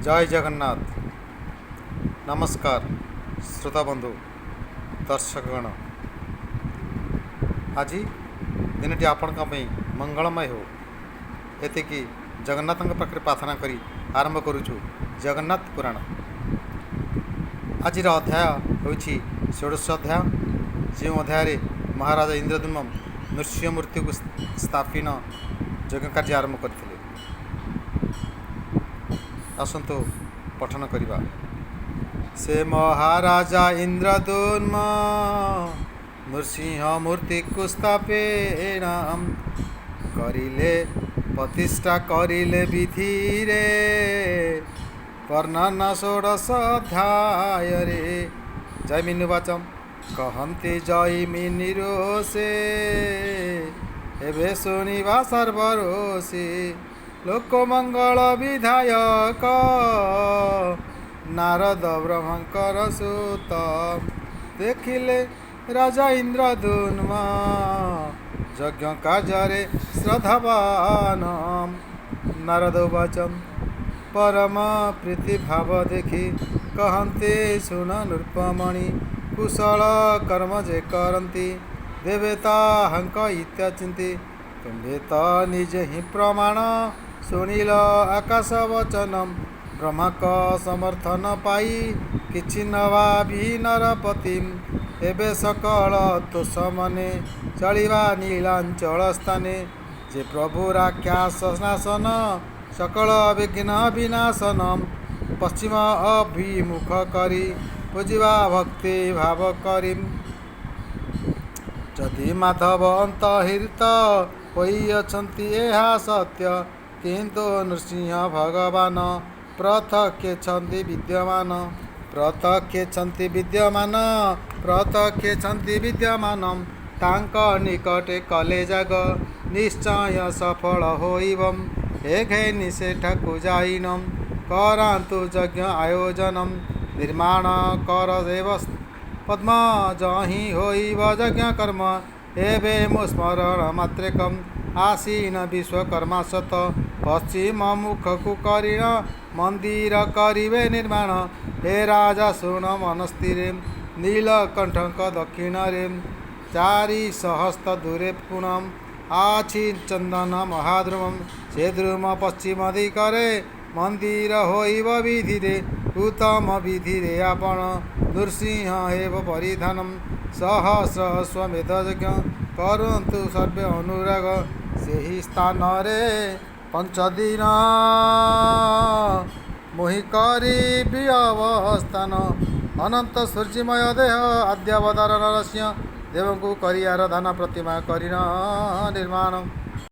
ଜୟ ଜଗନ୍ନାଥ। ନମସ୍କାର ଶ୍ରୋତା ବନ୍ଧୁ, ଦର୍ଶକଗଣ। ଆଜି ଦିନଟି ଆପଣଙ୍କ ପାଇଁ ମଙ୍ଗଳମୟ ହେଉ, ଏତିକି ଜଗନ୍ନାଥଙ୍କ ପାଖରେ ପ୍ରାର୍ଥନା କରି ଆରମ୍ଭ କରୁଛୁ ଜଗନ୍ନାଥ ପୁରାଣ। ଆଜିର ଅଧ୍ୟାୟ ହେଉଛି ଷୋଡ଼ଶ ଅଧ୍ୟାୟ, ଯେଉଁ ଅଧ୍ୟାୟରେ ମହାରାଜା ଇନ୍ଦ୍ରଦ୍ୟୁମ୍ନ ନୃସିଂହ ମୂର୍ତ୍ତିକୁ ସ୍ଥାପନ ଯଜ୍ଞ କାର୍ଯ୍ୟ ଆରମ୍ଭ କରିଥିଲେ। ଆସନ୍ତୁ ପଠନ କରିବା। ସେ ମହାରାଜା ଇନ୍ଦ୍ରଦ୍ୟୁମ୍ନ ନୃସିଂହ ମୂର୍ତ୍ତିକୁ ସ୍ଥାପେଣ କରିଲେ, ପ୍ରତିଷ୍ଠା କରିଲେ ବିଧିରେ, ବର୍ଣ୍ଣନା ଷୋଡ଼ଶ ଅଧ୍ୟାୟରେ। ଜୈମିନୀ ବାଚ, କହନ୍ତି ଜୈମିନୀ ରୋଷେ, ଏବେ ଶୁଣିବା ସର୍ବରୋଷୀ। ଲୋକମଙ୍ଗଳ ବିଧାୟକ ନାରଦ ବ୍ରହ୍ମଙ୍କର ସୁତ। ଦେଖିଲେ ରାଜା ଇନ୍ଦ୍ରଦ୍ୟୁମ୍ନ ଯଜ୍ଞ କାର୍ଯ୍ୟରେ ଶ୍ରଦ୍ଧାବାନ। ନାରଦ ଉବାଚ, ପରମ ପ୍ରୀତି ଭାବ ଦେଖି କହନ୍ତି, ଶୁଣ ନୃପମଣି, କୁଶଳ କର୍ମ ଯେ କରନ୍ତି ଦେବେ ତାହାଙ୍କ ଇତ୍ୟଚିନ୍ତି। ତୁମ୍ଭେ ତ ନିଜେ ହିଁ ପ୍ରମାଣ ଶୁଣିଲ ଆକାଶ ବଚନ। ବ୍ରହ୍ମାଙ୍କ ସମର୍ଥନ ପାଇ କିଛି ନ ଭାବି ନରପତି, ଏବେ ସକଳ ତୋଷ ମନେ ଚଳିବା ନୀଳାଞ୍ଚଳ ସ୍ଥାନେ। ଯେ ପ୍ରଭୁ ରାକ୍ଷସ ନାଶନ, ସକଳ ବିଘ୍ନ ବିନାଶନ, ପଶ୍ଚିମ ଅଭିମୁଖ କରି ପୂଜିବା ଭକ୍ତି ଭାବ କରି। ଯଦି ମାଧବ ଅନ୍ତର୍ହିତ ହୋଇଅଛନ୍ତି ଏହା ସତ୍ୟ, କିନ୍ତୁ ନୃସିଂହ ଭଗବାନ ପ୍ରତ୍ୟକ୍ଷଛନ୍ତି ବିଦ୍ୟମାନ, ପ୍ରତ୍ୟକ୍ଷଛନ୍ତି ବିଦ୍ୟମାନ, ପ୍ରତ୍ୟକ୍ଷଛନ୍ତି ବିଦ୍ୟମାନ। ତାଙ୍କ ନିକଟେ କଲେ ଯାଗ ନିଶ୍ଚୟ ସଫଳ ହୋଇବ। ଏ ଘେନି ସେଠାକୁ ଯାଇନ କରାନ୍ତୁ ଯଜ୍ଞ ଆୟୋଜନ। ନିର୍ମାଣ କର ଦେବ ପଦ୍ମ ଯହିଁ ହୋଇବ ଯଜ୍ଞ କର୍ମ। ଏବେ ମୁଁ ସ୍ମରଣ ମାତ୍ରେକ ଆସିନ ବିଶ୍ୱକର୍ମା ସତ, ପଶ୍ଚିମ ମୁଖକୁ କରିଣ ମନ୍ଦିର କରିବେ ନିର୍ମାଣ। ହେ ରାଜା ଶୁଣ ମନସ୍ଥିରେ, ନୀଳକଣ୍ଠଙ୍କ ଦକ୍ଷିଣରେ ଚାରି ସହସ୍ର ଦୂରେ ପୁଣ ଆଛି ଚନ୍ଦନ ମହାଦ୍ରୁମ। ସେ ଦ୍ରୁମ ପଶ୍ଚିମ ଦିଗରେ ମନ୍ଦିର ହୋଇବ ବିଧିରେ, ଉତ୍ତମ ବିଧିରେ ଆପଣ ନୃସିଂହ ହେବ ପରିଧାନ। ସହସ୍ର ଅଶ୍ୱମେଧ ଯଜ୍ଞ କରନ୍ତୁ ସର୍ବେ ଅନୁରାଗ। ସେହି ସ୍ଥାନରେ ପଞ୍ଚଦିନ ମୁହିଁ କରିବି ଅବସ୍ଥାନ। ଅନନ୍ତ ସୂର୍ଯ୍ୟମୟ ଦେହ ଆଦ୍ୟାବତାର ନରସିଂହ ଦେବଙ୍କୁ କରି ଆରାଧନା ପ୍ରତିମା କରିଣ ନିର୍ମାଣ।